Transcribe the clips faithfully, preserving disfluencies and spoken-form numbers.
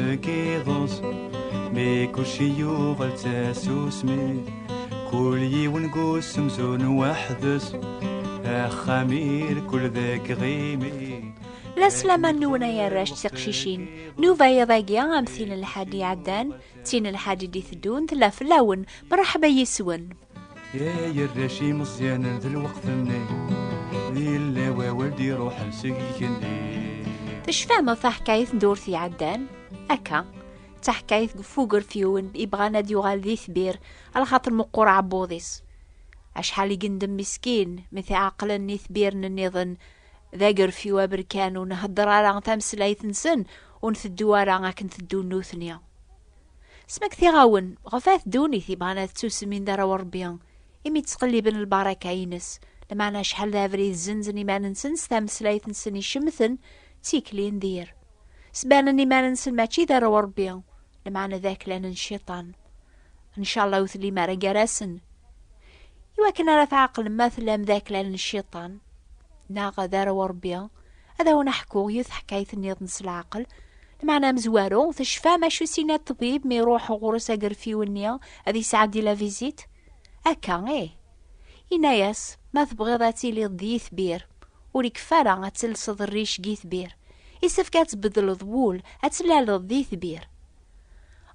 Deg iḍes, mi kulci yuɣal d tasusmi, kul yiwen deg usemzun weḥd-s, axxam irkul deg iɣimi. Laslama-nwen ay arrac d tiqcicin, nnuba iḍ-agi am tin n lḥad iɛeddan, d tin n lḥad i d-iteddun, tella fell-awen. Mṛeḥba yis-wen. Ay arrac imeẓyanen d lweqt-nni, yella wawal d-iruḥen seg igenni. Tecfam ɣef taḥkayt n ddurt iɛeddan? Akka, d taḥkayt deg ufugerfiw ibɣan ad yuɣal d itbir, alaxaṭer meqqer aɛebbuḍ-is. Acḥal i yendem miskin mi t-ɛeqlen itbiren nniḍen d agerfiw aberkan, ur nhedder ara tameslayt-nsen, ur nteddu ara akken teddun nutni. Smektiɣ-awen ɣef at ddunit ibɣan ad ttusemmin d arraw n Ṛebbi, imi ttqelliben lbaraka-ines, lameɛna acḥal d abrid zzenzen iman-nsen s tameslayt-nsen icemten d tikli n dir. Sbanen iman-nsen mačči d arraw n Ṛebbi, lameɛna d aklan n cciṭan. Ncallah ur tellim ara gar-asen. Iwakken ara tɛeqlem ma tellam d aklan n cciṭan neɣ d arraw n Ṛebbi, ad awen-ḥkuɣ yiwet teḥkayt nniḍen s leɛqel. Lameɛna amezwaru, tecfam acu s-yenna ṭṭbib mi iruḥ ɣur-s agerfiw-nni ad yesɛeddi la visite? Akka, ih. Yenna-yas, ma tebɣiḍ ad tiliḍ d yitbir, ur ikeffi ara ad telseḍ rric n yitbir. Isefk ad tbeddleḍ wul, ad tlaleḍ d yitbir.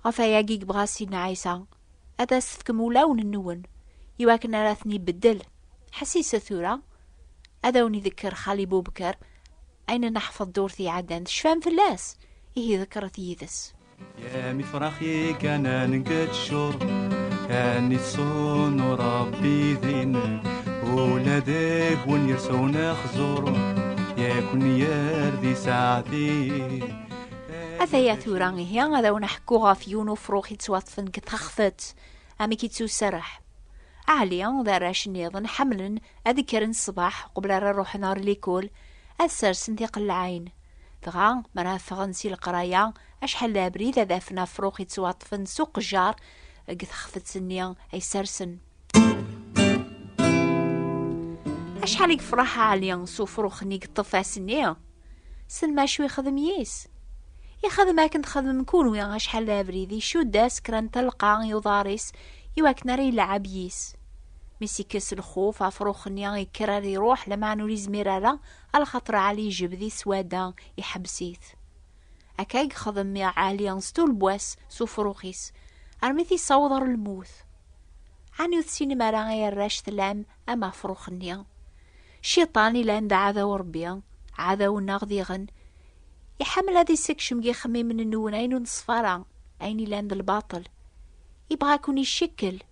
Ɣef wayagi i yebɣa Sidna Ɛisa, ad as-tefkem ulawen-nwen, iwakken ara ten-ibeddel. Ḥessiset tura, ad awen-idekker Xali Bubker ayen neḥfeḍ ddurt iɛeddan, tecfam fell-as? Ihi ḍekkret yid-s. Yam ifrax yegganen deg ttcur, anni tṣun Ṛebbi din, ula d gwen yersa unexẓur, yak ur yerdi saɛdi. Ataya tura ihi ad awen-ḥkuɣ ɣef yiwen ufrux yettwaṭṭfen deg texfet, amek yettuserreḥ. Ɛli d arrac nniḍen ḥemmlen ad kkren ṣṣbeḥ qbel ara ruḥen ɣer likul, ad sersen tiqellaɛin. Dɣa, mi ara ffɣen si leqraya, acḥal d abrid ad afen afrux yettwaṭṭfen s uqejjar deg texfet-nni ay sersen. Acḥal i yefṛeḥ Ɛli s ufrux-nni i yeṭṭef ass-nni! Ssnem acu ixdem yis? Ixdem akken txedmem kunwi, acḥal d abrid, icudd-as kra n talqa i uḍar-is iwakken ara yelɛeb yis. Mi s-ikkes lxuf, afrux-nni yekker ara iruḥ, lameɛna ur izmir ara, alaxaṭer Ɛli ijbed-it s wadda, iḥbes-it. Akka i yexdem Ɛli s tulbwa-s s ufrux-is, armi t-issaweḍ ɣer lmut. Ɛni ur tessinem ara ay arrac tlam am afrux-nni? Cciṭan ilan d aɛdaw n Ṛebbi, aɛdaw-nneɣ diɣen. Iḥemmel ad issekcem deg ixemmimen-nwen ayen ur neṣṣef ara, ayen ilan d lbaṭel. Ibɣa ad ken-icekkel.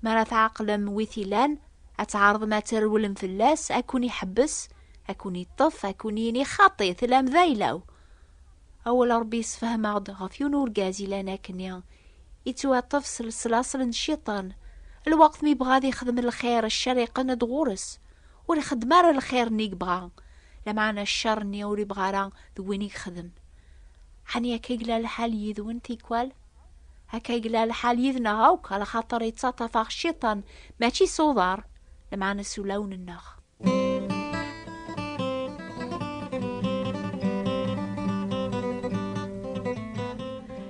Mi ara tɛeqlem wi t-ilan, ad tɛerḍem ad trewlem fell-as, ad ken-iḥebbes, ad ken-iṭṭef, ad ken-yini xaṭi, tellam d ayla-w. Awal n Ṛebbi yessefhem-aɣ-d ɣef yiwen urgaz ilan akkenni, yettwaṭṭef s leslaṣel n cciṭan. Lweqt mi yebɣa ad ixdem lxir, ccer iqqen-d ɣur-s. Ur ixeddem ara lxir-nni i yebɣa, lameɛna ccer-nni ur ibɣa ara deg win i yexdem. Ɛni akka i yella lḥal yid-wen tikwal? Akka i yella lḥal yid-neɣ akk, alaxaṭer yettaṭṭaf-aɣ cciṭan, mačči s uḍar, lameɛna s ulawen-nneɣ.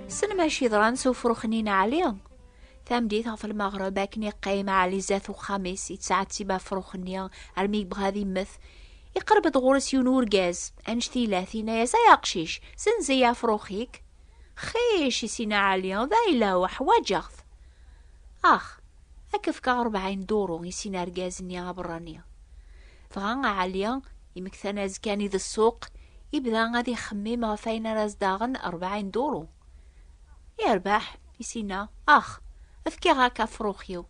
Ssnem acu yeḍran s ufrux-nni n Ɛli? Tameddit ɣef lmeɣreb, akken iqqim Ɛli zdat uxxam-is, yettɛettib afrux-nni armi yebɣa ad immet. Iqerreb-d ɣur-s yiwen urgaz, annect-ilat, yenna-yas: "Ay aqcic, senz-iyi afrux-ik." "Xic," i s-yenna Ɛli, "d ayla-w, ḥwaǧeɣ-t." "Ax, ad k-fkeɣ rebɛin duru," i s-yenna argaz-nni aberrani. Dɣa Ɛli, imektan azekka-nni d ssuq, ibda ad ixemmim ɣef wayen ara s-d-aɣen rebɛin duru. "Yerbeḥ," i s-yenna, "ax, efk-aɣ-ak afrux-iw."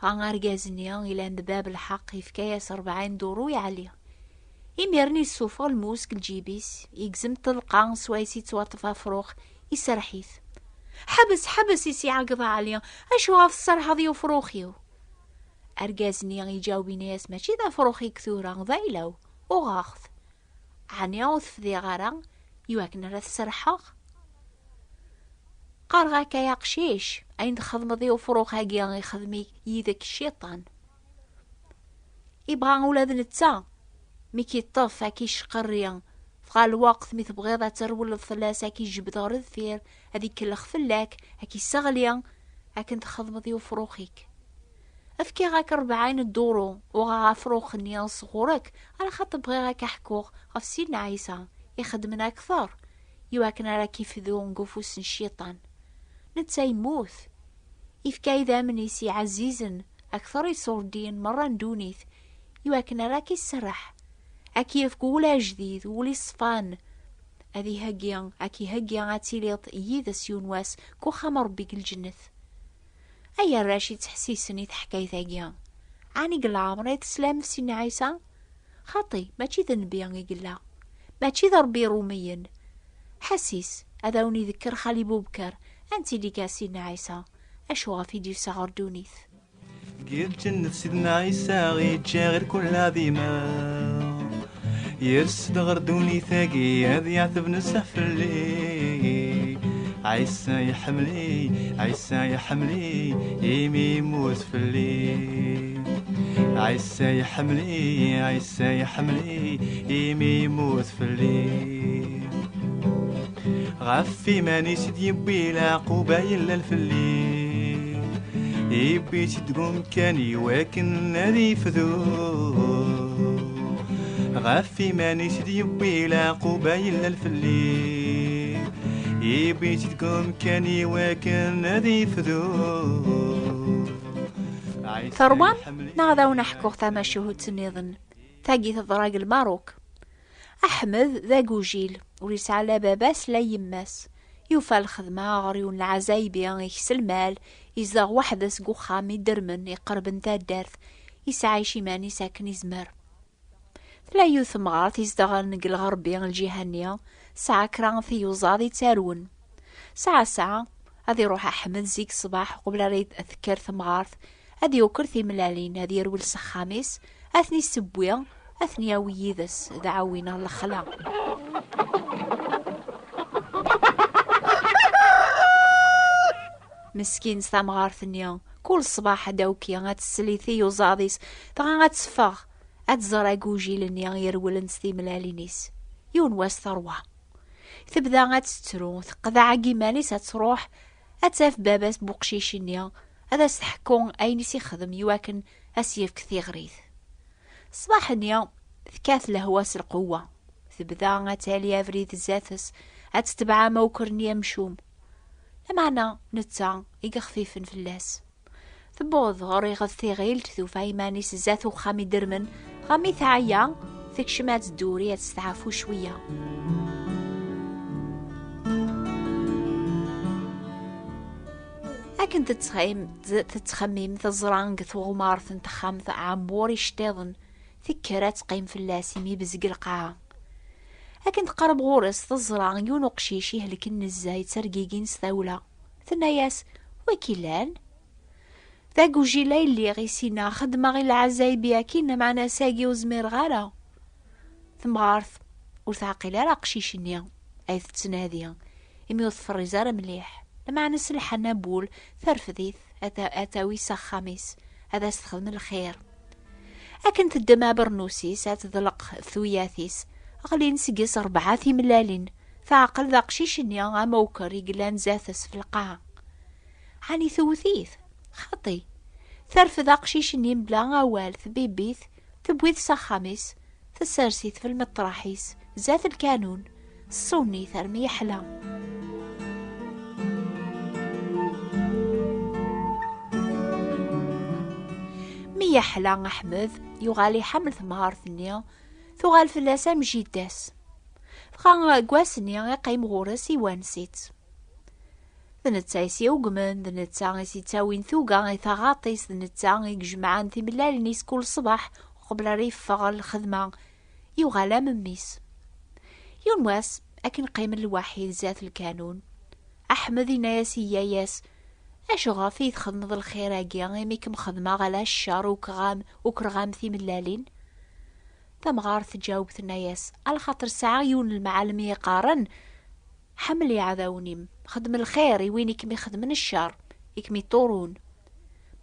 Dɣa argaz-nni ilan d bab lḥeqq yefka-yas rebɛin duru i Ɛli. Imiren yessufeɣ lmus seg lǧib-is, yegzem ṭṭelqa swayes yettwaṭṭef afrux, iserreḥ-it. "Ḥbes, ḥbes," i s-iɛeggeḍ Ɛli, "acuɣer tserrḥeḍ i ufrux-iw?" Argaz-nni iǧaweb, yenna-yas: "Mačči d afrux-ik tura, d ayla-w, uɣeɣ-t. Ɛni ur t-fdiɣ ara iwakken ara t-serrḥeɣ?" "Qqareɣ-ak ay aqcic, ayen txedmeḍ i ufrux-agi ixdem-ik yid-k cciṭan." Ibɣa ula d netta, mi k-iṭṭef, ad k-icqerri, Ɣer lweqt mi tebɣiḍ ad terwleḍ fell-as, ad k-ijebbed ɣer deffir, ad ikellex fell-ak, ad k-isseɣli, akken txedmeḍ i ufrux-ik. Fkiɣ-ak rebɛin n duru, uɣeɣ afrux-nni sɣur-k, ala xaṭer bɣiɣ ad k-ḥkuɣ ɣef Sidna Ɛisa, ixeddmen akteṛ, iwakken ara k-ifdu deg ufus n Cciṭan. Netta yemmut, ifka idammen-is iɛzizen akteṛ iṣurdiyen merra n ddunit, iwakken ara k-iserreḥ, ad k-yefk ul ajdid, ul iṣfan, ad iheggi, ad k-iheggi ad tiliḍ yid-s yiwen wass deg uxxam n Ṛebbi deg lǧennet. Ay arrac ittḥessisen i teḥkayt-agi, ɛni deg leɛmer i teslam f Sidna Ɛisa? Xaṭi, mačči d nnbi i yella, mačči d Ṛebbi Iṛumiyen. Ḥessis, ad awen-idekker Xali Bubker anti d-iga Sidna Ɛisa, acu ɣef i d-yusa ɣer ddunit. Deg lǧennet Sidna Ɛisa iǧǧa irkul lɛaḍima. Yers-d ɣer ddunit-agi ad yeɛteb nezzeh fell-i. Ɛisa iḥemmel-i, Ɛisa iḥemmel-i, imi yemmut fell-i. Ɛisa iḥemmel-i, Ɛisa iḥemmel-i, imi yemmut fell-i. Ɣef iman-is i d-yewwi leɛquba yellan fell-i. Yewwi-tt-id deg umkan iwakken ad ifdu. Ɣef iman-is i d-yewwi leɛquba yellan fell-i. Yewwi-tt-id deg umkan iwakken ad ifdu. Terwam? Neɣ ad awen-ḥkuɣ tamacuhut nniḍen? Tagi teḍra deg Lmaruk. Aḥmed d agujil, ur yesɛi la baba-s la yemma-s. Yufa lxedma ɣer yiwen n lɛazaybi, ikes lmal, yezdeɣ weḥd-s deg uxxam idermen iqerben taddart, yesɛic iman-is akken izmer. Tella yiwet temɣart izedɣen deg lɣerbi n lǧiha-nni, tesɛa kra n tiyuẓaḍ ittarwen. Saɛa saɛa, ad iruḥ Aḥmed zik ṣṣbeḥ uqbel ara tekker temɣart, ad yuker timellalin, ad yerwel s axxam-is, ad ten-isewwi, ad ten-yawi yid-s d aɛwin ɣer lexla. Meskint tamɣart-nni, kul ṣṣbeḥ ad d-awki, ad tsel i tiyuẓaḍ-is, dɣa ad teffeɣ, ad tẓer agujil-nni yerwlen s timellalin-is. Yiwen wass terwa. Tebda ad tettru, teqḍeɛ deg iman-is ad truḥ, ad taf baba-s n uqcic-nni, ad as-teḥku ayen i s-ixdem iwakken ad s-yefk tiɣrit. Ṣṣbeḥ-nni, tekkat lehwa s lqewwa. Tebda ad tali abrid zdat-s, ad tetbeɛ amawker-nni amcum. Lameɛna netta i yexfifen fell-as. Tewweḍ ɣer iɣed tiɣilt, tufa iman-is zdat uxxam idermen, dɣa mi tɛeyya, tekcem ad tduri, ad testeɛfu cwiya. Akken tettxim-, tettxemmim, teẓra deg tɣumart n texxamt aɛemmur iceṭṭiḍen, tekker ad teqqim fell-as imi yebzeg lqaɛa. Akken tqerreb ɣur-s, teẓra yiwen uqcic ihelken nezzeh, yettergigin s tawla. Tenna-yas: "Wi k-ilan?" "D agujil ay lliɣ, i sina xeddmeɣ i lɛazayeb-agi, lameɛna ass-agi ur zmireɣ ara." Temɣart ur teɛqil ara aqcic-nni ay tettnadi, imi ur tferriz ara mliḥ, lameɛna s lḥenna n wul terfed-it, ad ta-, ad tawi s axxam-is, ad as-texdem lxir. Akken teddem abernus-is ad teḍleq tuyat-is, ɣlin seg-s rebɛa timellalin, teɛqel d aqcic-nni amawker i yellan zdat-s f lqaɛa. Ɛni tewwet-it? Xaṭi. Terfed aqcic-nni mebla awal, tbibb-it, tewwi-t s axxam-is, tessers-it f lmeṭraḥ-is, zdat lkanun, tṣun-it armi yeḥla. Mi yeḥla Aḥmed, yuɣal iḥemmel temɣart-nni, tuɣal fell-as am jida-s. Dɣa deg wass-nni iqqim ɣur-s, iwanes-itt. D netta i s-iwegmen, d netta i s-ittawin tuga i taɣaṭ-is, d netta i ijemɛen timellalin-is kul ṣṣbeḥ uqbel ara yeffeɣ ɣer lxedma, yuɣal am mmi-s. Yiwen wass, akken qqimen lwaḥid zdat lkanun, Aḥmed yenna-yas i yaya-s: "Acuɣef i yi-txedmeḍ lxir-agi, imi kem-xedmeɣ ala ccer, ukreɣ-am, ukreɣ-am timellalin?" Tamɣart tǧaweb tenna-yas: "Alaxaṭer sɛiɣ yiwen n lemɛellem i yeqqaren: 'Ḥemmel iɛdawen-im, xdem lxir i win i kem-ixedmen ccer, i kem-iṭurun.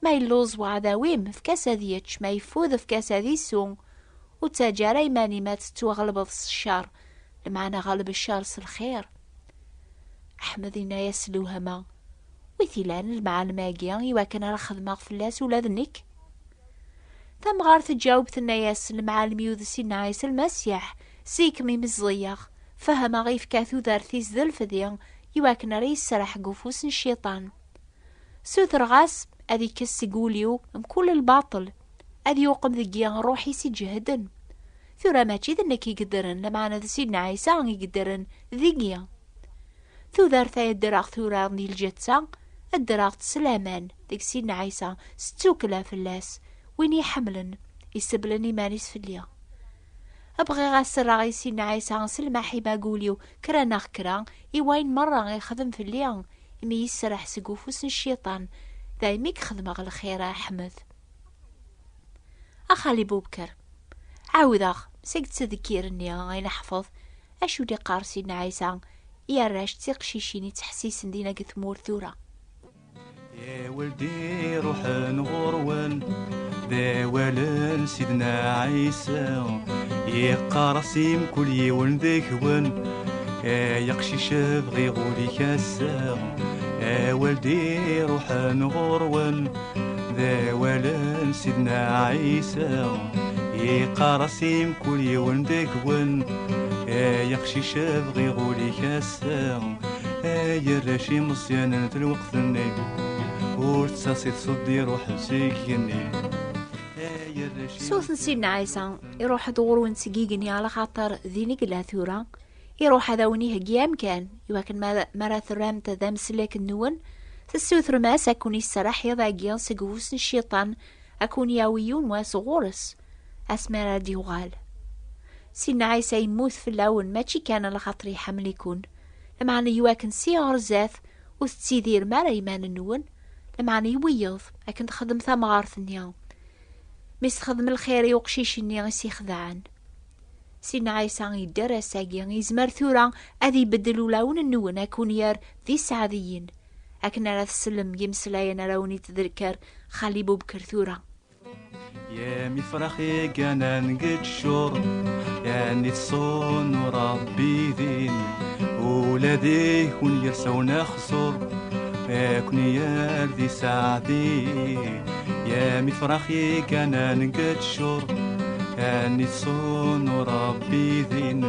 Ma yelluẓ uɛdaw-im, efk-as ad yečč, ma yeffud, efk-as ad isew. Ur ttaǧǧa ara iman-im ad tettwaɣelbeḍ s ccer, Lmeɛna ɣaleb ccer s lxir. Ḥmed yenna-yas s lewhama: "Wi t-ilan lemɛalem-agi i wakken ara xedmeɣ fell-as ula d nekk?" Tamɣart teǧǧaweb, tenna-yas: "Lemɛalem-iw d Sidna Ɛisa Lmasiḥ, zik mi meẓẓiyeɣ, fehmeɣ yefka tudert-is d lefdi i wakken ara yesserḥ deg ufus n cciṭan. Sutreɣ-as ad ikkes seg wul-iw mkul lbaṭel, ad yuqem deg-i ṛṛuḥ-is iǧehden. Tura mačči d nekk i yeddren, lameɛna d Sidna Ɛisa i yeddren deg-i. Tudert ay ddreɣ tura di lǧetta, ddreɣ-tt s laman deg Sidna Ɛisa, s ttukla fell-as, win i ḥemmlen, iseblen iman-is fell-i. Bɣiɣ ad serreɣ i Sidna Ɛisa s lmaḥiba deg wul-iw, kra neɣ kra, i wayen merra i yexdem fell-i, imi yesserḥ seg ufus n cciṭan, daymi i yexdmeɣ lxir a Ḥmed." A Xali Bubker, ɛawdeɣ, seg ttdekkir-nni ay neḥfeḍ, acu d-iqqar Sidna Ɛisa i arrac d tiqcicin yettḥessisen dinna deg tmurt tura? Awal d-iruḥen ɣur-wen, d awal n Sidna Ɛisa, yeqqar-as i mkul yiwen deg-wen: "Ay aqcic, bɣiɣ ul-ik ass-a." Awal d-iruḥen ɣur-wen, d awal n Sidna Ɛisa, yeqqar-as i mkul yiwen deg-wen: "Ay aqcic, bɣiɣ ul-ik ass-a." Ay arrac imeẓyanen d lweqt-nni, ur tettasiḍ ṣṣut d-iruḥen seg igenni. Ay arrac Ṣṣut n Sidna Ɛisa iruḥ-d ɣur-wen seg igenni, ala xaṭer din i yella tura. Iruḥ ad awen-iheggi amkan, iwakken ma, ma ara terramt d ameslak-nwen, tessutrem-as ad ken-isserreḥ iḍ-agi seg ufus n cciṭan, ad ken-yawi yiwen wass ɣur-s, asmi ara d-yuɣal. Sidna Ɛisa yemmut fell-awen, mačči kan ala xaṭer iḥemmel-iken, lameɛna iwakken si ɣer zdat ur tettidirem ara iman-nwen, lameɛna i wiyeḍ akken texdem tamɣart-nni. Mi s-texdem lxir i uqcic-nni i s-ixedɛen. Sidna Ɛisa yedder ass-agi, yezmer tura ad ibeddel ulawen-nwen, ad ken-yerr d iseɛdiyen, akken ara tsellem deg imeslayen ara wen-id-tderker Xali Bubker tura. Yam ifrax iganan deg ccur, yani teṣṣun Ṛebbi din, ula d ikun yersawen axṣur, ad ken-yerr d iseɛdi. Yam ifrax iganan deg ccur, yani teṣṣun Ṛebbi din,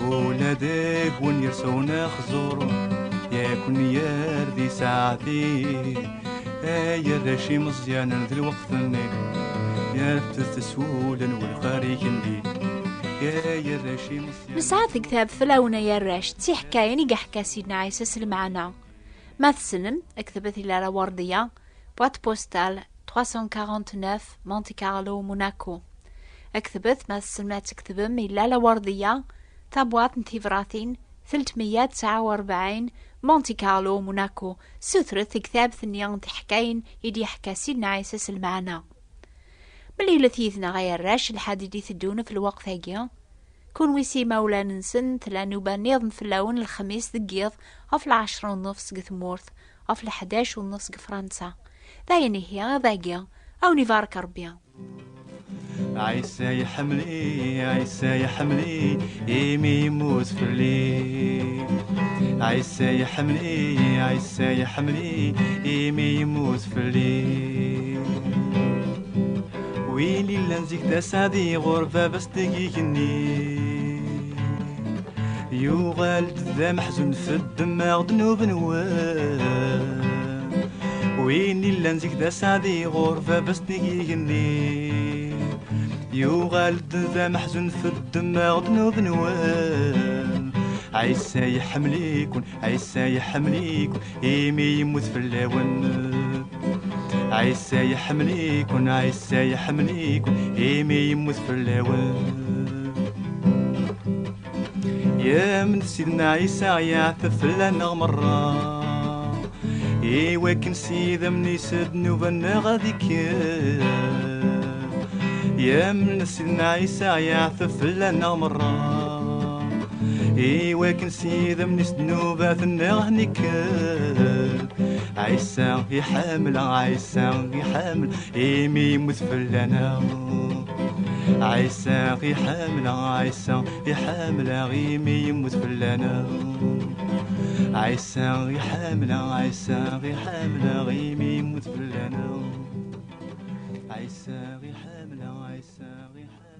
ula d ikun yersawen axṣur, ad ken-yerr d iseɛdi. Ay arrac imeẓyanen d lweqt-nni, yerfed teswula n welxar igenni. Ay arrac imeẓyanen. Nesɛa tegtab fell-awen ay arrac, d tiḥkayin i yeḥka Sidna Ɛisa s lmeɛna. Ma tessnem, ktbet i Lala Werdiya, boîte postale trois cent quarante-neuf, Monte Carlo, Monaco. Ktbet, ma tessnem ad tketbem, i Lala Werdiya, tabwaṭ n tebratin, telt meyya tesɛa u rebɛin, Monte Carlo, Monaco. Sutret tektabt-nni n teḥkayin i d-yeḥka Sidna Ɛisa s lmeɛna. Mlilet yid-neɣ ay arrac lḥad i d-iteddun ɣef lweqt-agi. Kunwi s imawlan-nsen, tella nnuba nniḍen fell-awen lexmis deg yiḍ ɣef lɛecṛa u nnefṣ deg tmurt, ɣef leḥdac u nnefṣ deg Fransa. D ayen ihi iḍ-agi, a wen-ibarek Ṛebbi. Ɛisa iḥemmel-i, Ɛisa iḥemmel-i, imi yemmut fell-i. Ɛisa iḥemmel-i, Ɛisa iḥemmel-i, imi yemmut fell-i. Win illan zik d aseɛdi ɣur baba-s deg igenni, yuɣal-d d ameḥzun, feddem-aɣ ddnub-nwen. Win illan zik d aseɛdi ɣur baba-s deg igenni, yuɣal-d d ameḥzun, feddem-aɣ ddnub-nwen. Ɛisa iḥemmel-iken, Ɛisa iḥemmel-iken, imi yemmut fell-awen. Ɛisa iḥemmel-iken, Ɛisa iḥemmel-iken, imi yemmut fell-awen. Yamnet Sidna Ɛisa, yeɛteb fell-aneɣ merra, i wakken s yidammen-is ddnub-nneɣ ad ikker. Yamnet Sidna Ɛisa, yeɛteb fell-aneɣ merra, i wakken s yidammen-is ddnubat-nneɣ ad nikker. Ɛisa iḥemmel, Ɛisa iḥemmel, imi yemmut fell-aneɣ. Ɛisa i ḥemmleɣ, Ɛisa i ḥemmleɣ, imi yemmut fell-aneɣ. Ɛisa i ḥemmleɣ, Ɛisa i ḥemmleɣ, imi yemmut fell-aneɣ. Ɛisa i ḥemmleɣ, Ɛisa i ḥemmleɣ.